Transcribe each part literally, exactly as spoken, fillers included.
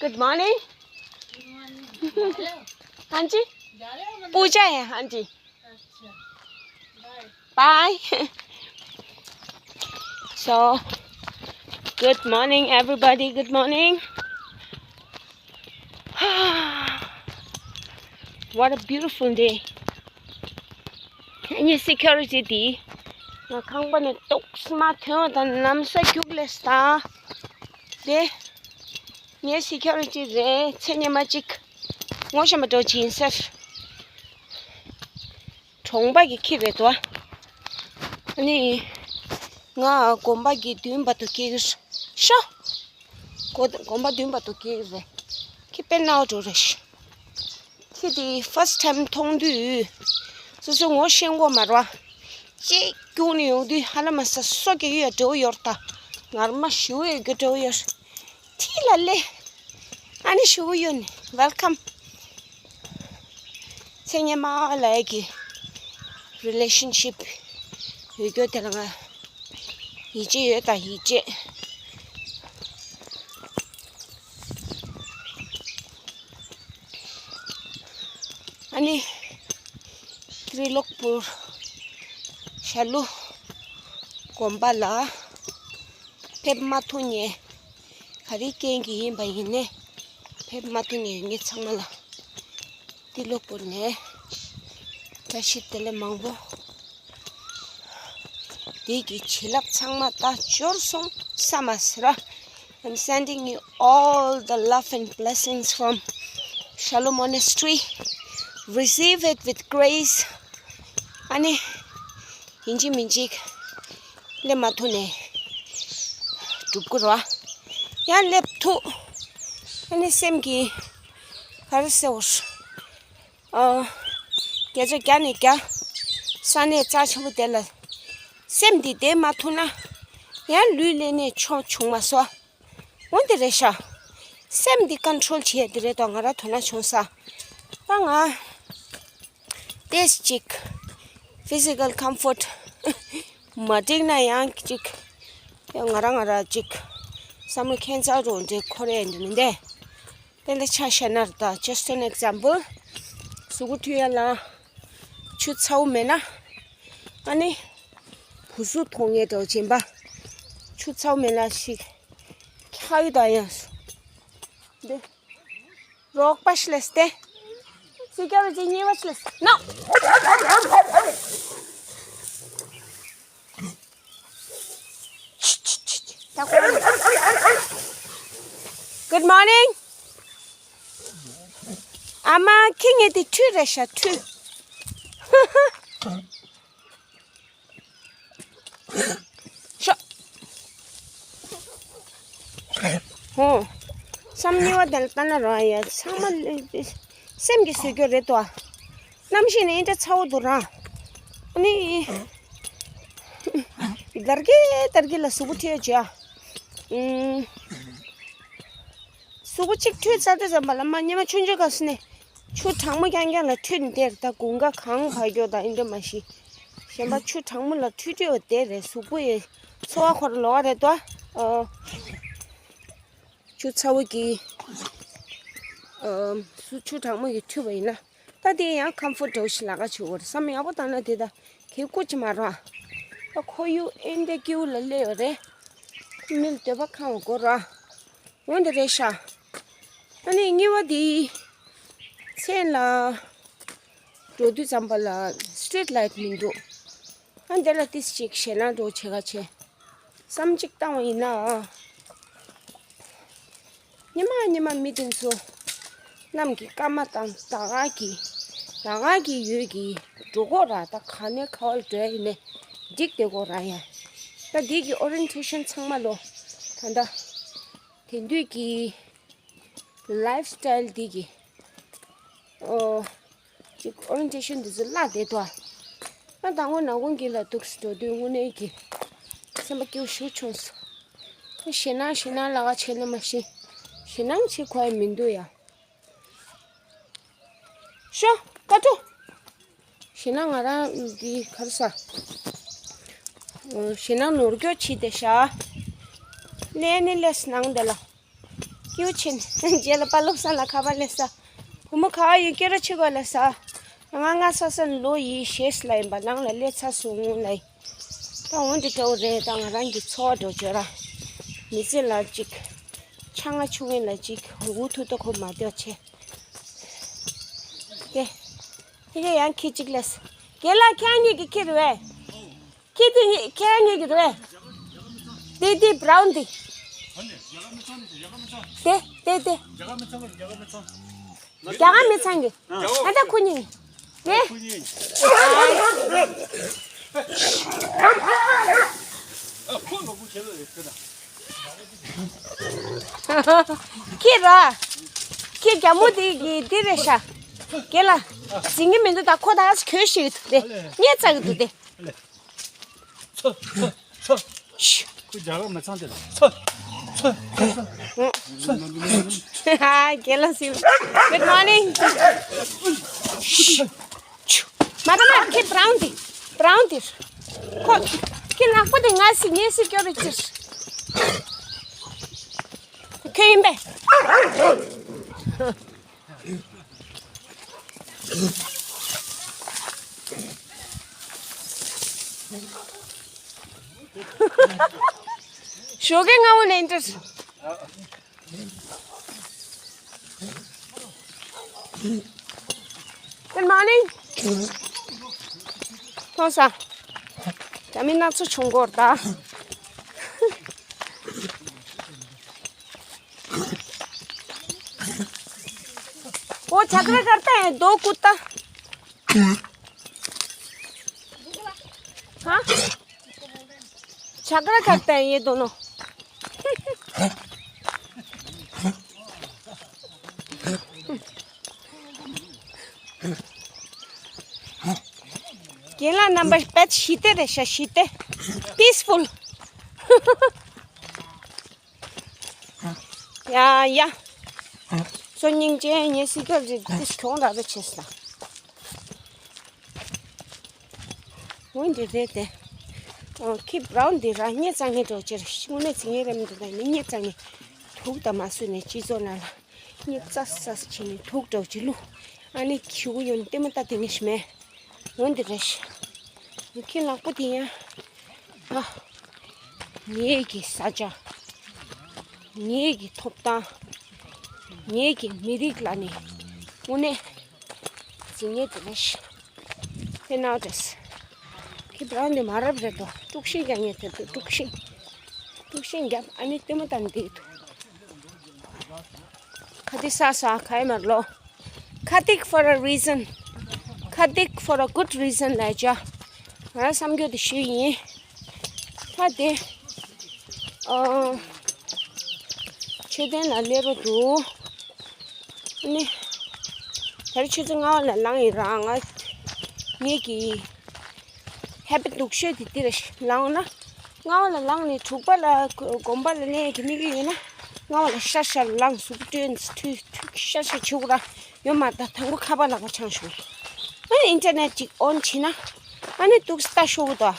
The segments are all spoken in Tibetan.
Good morning. हाँ जी। पूजा है, हाँ जी। Bye. So, good morning, everybody. Good morning. What a beautiful day. ངའི་སི་ཁྱུ་རི་ཊི་དེ་ང་ཁང་པ་ནས་ཏོག་ཙམ་ཐོན་བ་དང་ལམ་སང་རྒྱུགས་ལས་ད། དེ་ངའི་སི་ཁྱུ་རི་ཊི་རེད། ཚེ་སྔོན་མ་གཅིག་ངོ་ཤེས་པ་འདྲ་བོ་ཅིག་ཡིན་ཟེར། གྲོང་པ་གི་ཁྱི་རེད་དོ། ཨ་ནི་ང་དགོན་པ་གི་མདུན་བར་དུ་སྐྱེལ་གི་ཤོག་དགོན་པ་མདུན་བར་དུ་སྐྱེལ་གི་རེད། ཁྱི་དཔེ་ནག་འགྲོ་རེད། ཁྱི་དེ་first time མཐོང་དུས་སོ་སོའི་ངོ་ཤེས་གོ་མ་རེད་བ། ཅིག་རྒྱུགས་ནས་ཡོང་དུས་ཧ་ལམ་ས་སོ་སྐྱེ་ཡོད་འདྲ་བོ་ཡོད་ད། ངར་མ་ཞུ་ཡོད་རྒྱུ་འདྲ་བོ་ཡོད། ཁྲིད་ལ་ལེ། ཨ་ནི་ཞུ་གི་ཡོད་ནི། Welcome. ཚེ་སྔོན་མ་ལ་ཡ་གི་relationship ཡོད་རྒྱུ་དེ་ལ་ང་ཡིད་ཆེས་ཡོད་ད་ཡིད་ཆེས། ཨ་ནི་ཏྲི་ལོག་པུར་ཤ་ལུ་དགོན་པ་ལ་ཕེབས་མ་ཐུབ་ནས། ག་རེ་རྐྱེན་གྱིས་ཡིན་པ་ཡིན་ནའི་ཕེབས་མ་ཐུབ་ནས་ཡོད་མཁན་ཚང་མ་ལ་ཏྲི་ལོག་པུར་ནས་བཀྲ་ཤིས་བདེ་ལེགས་མང་པོ། དེ་གི་བྱིན་རླབས་ཚང་མ་ད་འབྱོར་སོང་བསམ་མ་ཟེར། I'm sending you all the love and blessings from Shalom Monastery. Receive it with grace. ཨ་ནི། ཡིན་གཅིག་མིན་གཅིག་སླེབས་མ་ཐུབ་ནས་འགྲུབ་ཀྱི་རེད་བ། ཡང་སླེབས་ཐུབ། ཨ་ནི་སེམས་ཀྱི་ག་རེ་ཟེར་བ། ཨ། བརྒྱ་ཆ་བརྒྱ་ནས་བརྒྱ། ས་གནས་རྩ་ཆེན་པོ་དེ་ལ་སེམས་འདི་བདེ་མ་ཐུབ་ན། ཡང་ལུས་ལེན་ནས་ཆོག་བྱུང་མ་སོང་། འོ་འདི་རེད་ཤག་སེམས་འདི་ཀོན་ཊོལ་བྱེད་ཡ་འདི་རེད་དོ། ང་རང་དོ་སྣང་བྱུང་ས། ད་ང་ཏེས་ཅིག་physical comfort མ་འགྲིག་ན་ཡང་ཅིག་ཡང་ང་རང་ང་རང་ཅིག་བསམ་བློ་ཁྱད་མཚར་རུ་འདྲེ་འཁོར་ཡ་འདི་མི་འདི། དེ་འདྲ་ཆ་བཞག་ན་རེད་ད། Just an example. གཟུགས་པོ་འཐུང་ཡ་ལ་ཆུ་ཚ་བོ་མེད་ན། ཨ་ནི་བུ་གཟུགས་མཐོང་ངེས་འདྲ་བོ་བྱིན་པ། ཆུ་ཚ་བོ་མེད་ན་ཞིག་ཁྱག་ཡོད་ད་ཡང་སུ། འདི་རོགས་པ་ཤི་ལས་ཏེ། སི་ཀ་རི་ཅི་ཉེ་བ་ཤི་ལས་ནོ། Good morning. ཨ་མ་ཁྱི་ངེད་དེ་ཁྲུས་རེད་ཤག་ཁྲུས། ཤོག་ཧོ། བསམ་ཉེ་བ་དེ་ལ་ལྟ་ན་རང་ཡ་ཚང་མ་སེམས་ཀྱིས་བཟོས་རྒྱུ་རེད་དོ། གནམ་གཤིས་ནི་ཨེ་འདྲ་ཚ་བོ་འདུག་ར། ཨ་ནི། དར་གི་དར་གི་ལ་གཟུགས་པོ་ཐོས་བྱ། ཨུམ། གཟུགས་པོ་གཅིག་ཁྲུས་ཚར་དུས་ཙམ་པ་ལ་མ་ཉི་མ་ཆུང་ཆུང་སྐབས་སུ་ནས་ཆུ་གྲང་མོ་རྐྱང་རྐྱང་ལ་ཁྲུས་ནས་བསྡད་རེད་ད། དགུན་ཁ་གངས་བབས་ཀྱོག་དང་ཨེ་འདྲ་མ་ཤི། གཞན་པ་ཆུ་གྲང་མོ་ལ་ཁྲུས་ཁྲུས་བ་བསྡད་རེད། གཟུགས་པོ་ཡི་ཚོར་བ་ཁོ་ར་ལོག་རེད་དོ། ཨོ། ཆུ་ཚ་བོ་གི་ཨོ། ཆུ་གྲང་མོ་གི་ཁྲུས་པ་ཡིན་ན་ད་དེ་ཡང་ཀམ་ཕོར་ཊི་འདྲ་བོ་ཞིག་ལ་ཁ་བྱེད་དགོས་རེད། བསམ་ཡག་པོ་བཏང་ན་དེ་ད་གལ་སྐུ་ཅི་མ་ར། ད་ཁོ་ཡུ་ཨེ་འདྲ་སྐྱིད་པོ་ལ་སླེབས་ཡོད་རེད། མི་ལ་འདོད་པ་ཁེངས་པ་དགོས་ར། འོན་ཏེ་རེད་ཤག་ཨ་ནི་གཉིས་པ་དེ་མཚན་ལ་འགྲོ་དུས་ཙམ་པ་ལ་སི་ཊི་རིཊ་ལའིཊ་མི་འདུག་ཨ་འདི་ལ་ཏིས་ཅིག་ཞེད་སྣང་འགྲོ་བྱེད་ག་བྱེད། བསམ་གཅིག་བཏང་བ་ཡིན་ན། ཉི་མ་ཉི་མ་མི་དེ་ཚོ་གནམ་གྱི་སྐར་མ་དང་ཟླ་ག་གི་ཟླ་ག་གི་ཡོད་ཀྱི་འགྲོ་གོ་ར། ད་ག་ནས་ག་བ་ལ་འགྲོ་ཡ་ཡིན་ནས་འགྲིག་བསྡད་གོ་ར་ཡ། ད་འདི་གི་ཨོ་རི་ཡེན་ཊེ་ཤན་ཚང་མ་ལོ་ད་ལྟ། དེང་དུས་ཀྱི་ལའིཕ་སི་ཊའིལ་འདི་གི་ཨོ་ཅིག་ཨོ་རི་ཡེན་ཊེ་ཤན་འདི་ཚོ་བརླག་བསྡད་དོ། ང་དང་པོ་ནག་ཁུང་གི་ལ་འདུག་སེ་འགྲོ་དུས་དངོས་གནས་ཀྱི་སེམས་པ་སྐྱིད་པོ་ཞེ་པོ་བྱུང་སོང་། ཞེད་སྣང་ཞེད་སྣང་ལ་ཁ་བྱེད་ན་མ་ཤེས། ཞེད་སྣང་བྱེད་དགོས་ཡ་མི་འདུག་ཡ། ཤོ་ཀ་ཏོ། ཞེད་སྣང་ང་རང་འདི་ག་རེ་ཟ། ཞེད་སྣང་ནོར་སྐྱོ་བྱེད་དེ་ཤ། ལས་ནི་ལས་སྣང་དེ་ལ། ཀྱུ་ཆེན། རྗེས་ལ་པ་ལོག་ས་ལ་ཁ་པར་ལས་ས། བུ་མོ་ག་བ་ཡོད་སྐད་ར་ཆི་གོ་ལ་ས། ང་ང་ས་ས་ལོ་ཡི་ཤེས་ལ་ཡིན་པ་ནང་ལ་ལས་ཚ་སོང་ལ་ཡིན། ད་འོན་ཏེ་སྤྲོ་རེད། ད་ང་རང་གི་འཚོ་བ་འགྲོ་བརྗོད་ར། མི་ཚེ་ལ་ཅིག་ཆང་ང་ཆུང་ངེ་ལ་ཅིག་འུ་ཐུག་ཏོ་ཁོ་མ་སྡོད་ཆེ། དེ། དེ་ག་ཡང་ཁྱི་གཅིག་ལས། རྒན་ལགས་ཁྱེད་གཉིས་ཀྱི་ཁྱི་རེད་བས། ཁྱི་དེ་ངེད་ཁྱེད་ངེད་ཀྱི་རེད། དེ་དེ་བྷ་རའུན་དེ། དེ་དེ་དེ། རྒྱ་གར་མི་ཚང་གི། ཨ་ད་ཁུ་ཉིན། དེ། ཁྱི་ར། ཁྱི་རྒྱ་མོ་དེ་གི་དེ་རེད་ཤག་རྒན་ལགས། ཟིན་གི་མི་འདུག་ད་ཁོ་ད་ག་ས་གྱོད་ཤིག་འདུག་དེ། ངས་བཙལ་གི་འདུག་དེ། ཚོ་ཚོ་ཚོ། ཁོ་རྒྱ་གར་མི་ཚང་དེ་ལ་ཚོ་ཚོ་ཚོ་ཚོ། ཧ་རྒན་ལགས་ཟིན། Good morning. མ་ད་མ་ཁྱི་བྷ་རའུན་དེ། བྷ་རའུན་དེ། ཁོ་ཁྱི་ནག་པོ་དེ་ང་སི་ངས་སི་སྐྱོ་རེ་ཅིར། ཁྱོད་ཡིན་པས། ཞོགས་ཀས་སྔ་བོ་ནས་འདིར། Good morning. ཐོང་ས། ད་མི་སྣ་ཚོ་ཆུང་གོར་ད། वो झगड़ा करता है दो कुत्ता। हाँ? झगड़ा करता है ये दोनों। རྒན་ལགས་རྣམ་པ་དཔེ་ཞི་བདེ་རེད་ཤག་ཞི་བདེ། Peaceful. ཡ་ཡ། སོ་སྙིང་རྗེ་ངའི་སི་ཀར་རེད་དེ་གྱོང་ར་རེ་བྱེད་ས། འོན་ཏེ་རེད་དེ། ཨོ་ཁྱི་བྷ་རའུན་འདི་ར་སྙེ་གཙང་ངེ་འགྲོ་ཅེར་དངོས་གནས་ཚིག་ངེ་རེ་མི་འདུག་ད་ནི་སྙེ་གཙང་ངེ། དུག་དང་མ་བཟོས་ནས་སྤྱི་ཚོགས་ནང་ལ་སྙེ་ཙ་ས་ས་བྱས་ནས་དུག་འགྲོ་ཅི་ལུ། ཨ་ནི་ཁྱི་གུ་ཡོན་ལྟད་མོ་ལྟ་དེ་ནི་ཤི་མེད། འོན་ཏེ་རེད་ཤི། ཁྱི་ནག་པོ་དེ་ཡང་། ཨ། ངེད་ཀྱི་ས་ཆ། ངེད་ཀྱི་ཐོབ་ཐང་། ངེད་ཀྱི་མི་རིགས་ལ་ནི་དངོས་གནས་ཟིན་ངེས་དེ་ལས་ཤི། དེ་ནའོ་ཏེས། ཁྱི་བྷ་རའུན་དེ་མ་རབས་རེད་དོ། དཀྲུག་ཤིང་རྒྱག་ངེས་དེ་དོ། དཀྲུག་ཤིང་། དཀྲུག་ཤིང་རྒྱབ་ཨ་ནི་ལྟད་མོ་ལྟ་ནི་དེ་དོ། ཁ་ཏིག་ས་ས་ཁའི་མར་ལོ། ཁ་ཏིག་for a reason. ཁ་ཏིག་for a good reason ལ་ཅ། ང་རང་བསམ་རྒྱུ་དེ་ཞུས་ཡིན། ད་དེ། ཨ། མཆོད་རྟེན་ལ་སླེབས་རོགས་འདུག་ནི། ད་རེས་ཆུ་ཚོད་ལྔ་པ་ལ་ལངས་ཡིན་རང་ང་། ངེད་ཀྱི་ཧེ་པི་སྡུག་ཤོས་དེ་འདི་རེད་ལངས་ན། ལྔ་པ་ལ་ལངས་ནས་དྲུག་པ་ལ་དགོན་པ་ལ་སླེབས་ཀྱི་དམིགས་ཡུལ་ཡོད་ན། ལྔ་པ་ལ་ཤར་ཤར་ལངས་གཟུགས་སྤྲོད་འཐུས་འཐུས་ཤར་ཤར་བྱེད་དགོས་ར། ཡོད་མ་ད་དང་པོ་ཁ་པར་ལག་པ་འཆང་ཞོག་ཨ་ནི་ཨིན་ཊར་ནེཊ་ཅིག་ཨོན་བྱས་ན། ཨ་ནི་ཏོག་ཙམ་ལྟ་ཤོག་གི་དོ། ཨ་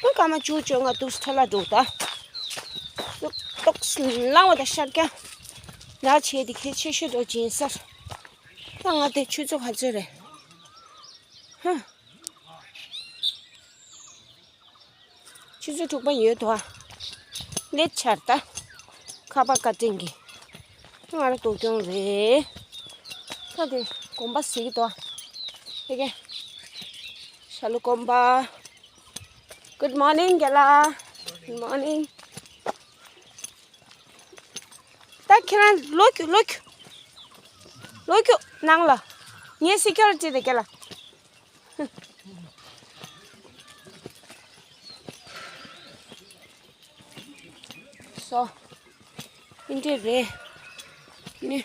སྐར་མ་བཅུ་བཅོ་ལྔ་ཏོག་ཙམ་འཕྲོ་བརླག་འགྲོ་གི་དོ། ཏོག་ཙམ་ལངས་པ་དང་ཤར་རྒྱག་ལག་བྱས་དེ་གལ་ཆེ་ཤོས་འགྲོ་ཅི་ཡིན་ཟེར། ད་ང་དེ་ཆུ་ཚོད་ག་ཚོད་རེད། ཧ། ཆུ་ཚོད་དྲུག་པ་ཡོད་དོ། ལེཊ་ཆགས་ད། ཁ་པར་བཀའ་དྲིན་གྱིས། ང་རང་སྡུག་གྱོང་རེད། ད་དེ་དགོན་པ་ཟིག་དོ། དེ་ག་ཤར་ལྷོ་དགོན་པ། Good morning རྒན་ལགས། Good morning. ད་ཁྱེད་རང་ལོག་རྒྱུགས་ལོག་རྒྱུགས། ལོག་རྒྱུགས་ནང་ལ། ངའི་སི་ཀྱུ་རི་ཊི་རེད་རྒན་ལགས། སོ། ཨིན་དྲི་རེད། ནི།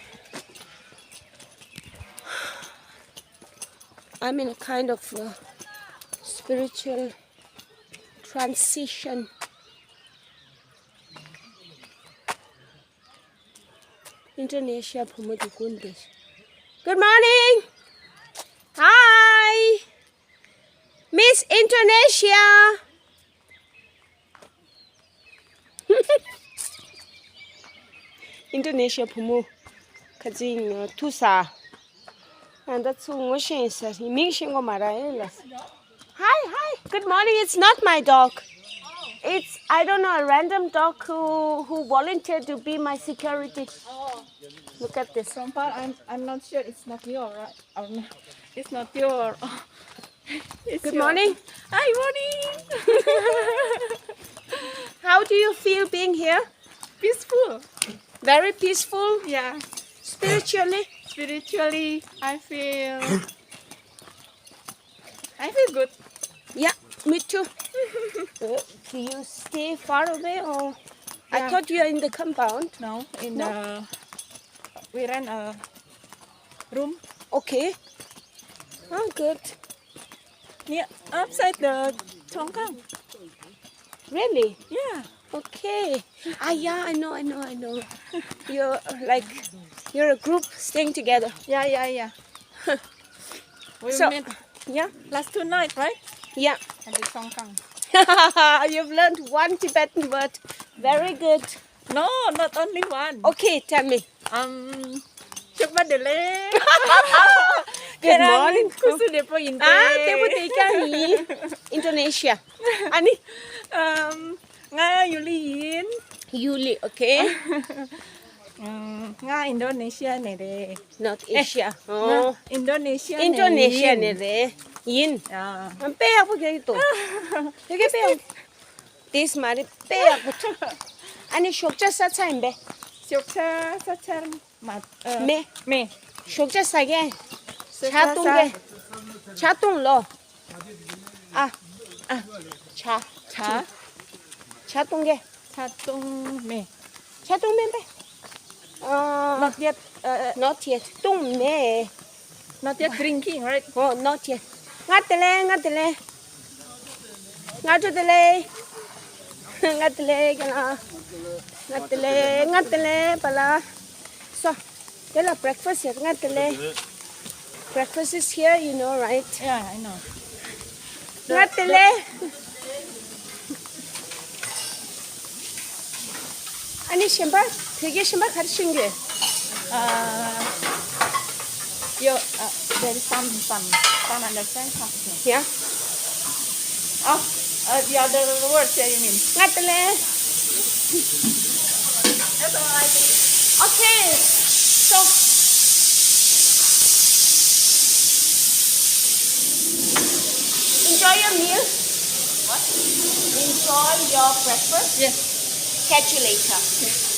I'm in a kind of uh, spiritual transition. Indonesia བུ་མོ་དེ་ཀུན་དེ། Good morning. Hi. Miss Indonesia. Indonesia བུ་མོ་ཁ་ཚིག་ཐུ་ས། ཨ་ད་ཚུ་ངོ་ཤེས་ས་མིང་ཤེས་གོ་མ་ར་ཨེ་ལ། Hi, hi. Good morning. It's not my dog. It's, I don't know, a random dog who who volunteered to be my security. Look at this. From far, I'm I'm not sure it's not your, right? Or not, it's not your. It's Good your morning. Hi, morning. How do you feel being here? Peaceful. Very peaceful. Yeah. Spiritually. Spiritually, I feel I feel good. Yeah, me too. Uh, do you stay far away or? I Yeah. thought you are in the compound. No, in No? the we rent a room. Okay. Oh, good. Yeah, outside the Chongkang. Really? Yeah. Okay. Ah, yeah, I know, I know, I know. You're like, you're a group staying together. Yeah, yeah, yeah. We So, met yeah, last two night, right? Yeah. At the Chongkang. You've learned one Tibetan word. Very good. No, not only one. Okay, tell me. Um, Chukma Dele. Good morning. Kusu Depo Inte. Ah, Depo Inte. Indonesia. Ani? Um, nga Yuli yin. Yuli, okay. Um, nga Indonesia ne re. North Asia. Oh. Indonesia ne Indonesia ne re. Yin. Yeah. Am pe ya ko ke to. Ke ke pe. དེས་མ་རེད་དཔེ་ཡག་པོ་ཐུག་ཨ་ནི་ཞོགས་ཇ་ཟ་ཚར་ཡིན་པས། ཞོགས་ཇ་ཟ་ཚར་མ་ཨ། མེད། མེད། ཞོགས་ཇ་ཟ་གས། ཞོགས་ཇ་ཇ་བཏུང་ཟ། གས། ཇ་བཏུང་ལོ། ཨ། ཨ། ཇ། ཇ། ཇ་བཏུང་གས། ཇ་བཏུང་མེད། ཇ་བཏུང་མེད་པས། ཨ། Not yet. Uh, uh, Not yet. བཏུང་མེད། Not yet drinking, right? Oh, not yet. ང་དེ་ལེ། ང་དེ་ལེ། ང་ཚོ་དེ་ལེ། ང་དེ་ལེ་ག་ལ། ང་དེ་ལེ། ང་དེ་ལེ་པ་ལ། So, དེ་ལ་breakfast ཡ། ང་དེ་ལེ། Breakfast is here, you know, right? Yeah, I know. ང་དེ་ལེ། ཨ་ནི་གཞན་པ། བོད་སྐད་གཞན་པ་ག་རེ་ཤེས་ཀྱི། Uh, you, uh, there is some, some, some understand something. Yeah. Oh, uh, the other words, yeah, you mean? ང་དེ་ལེ། That's all I think. Okay. So, enjoy your meal. What? Enjoy your breakfast. Yes. Catch you later.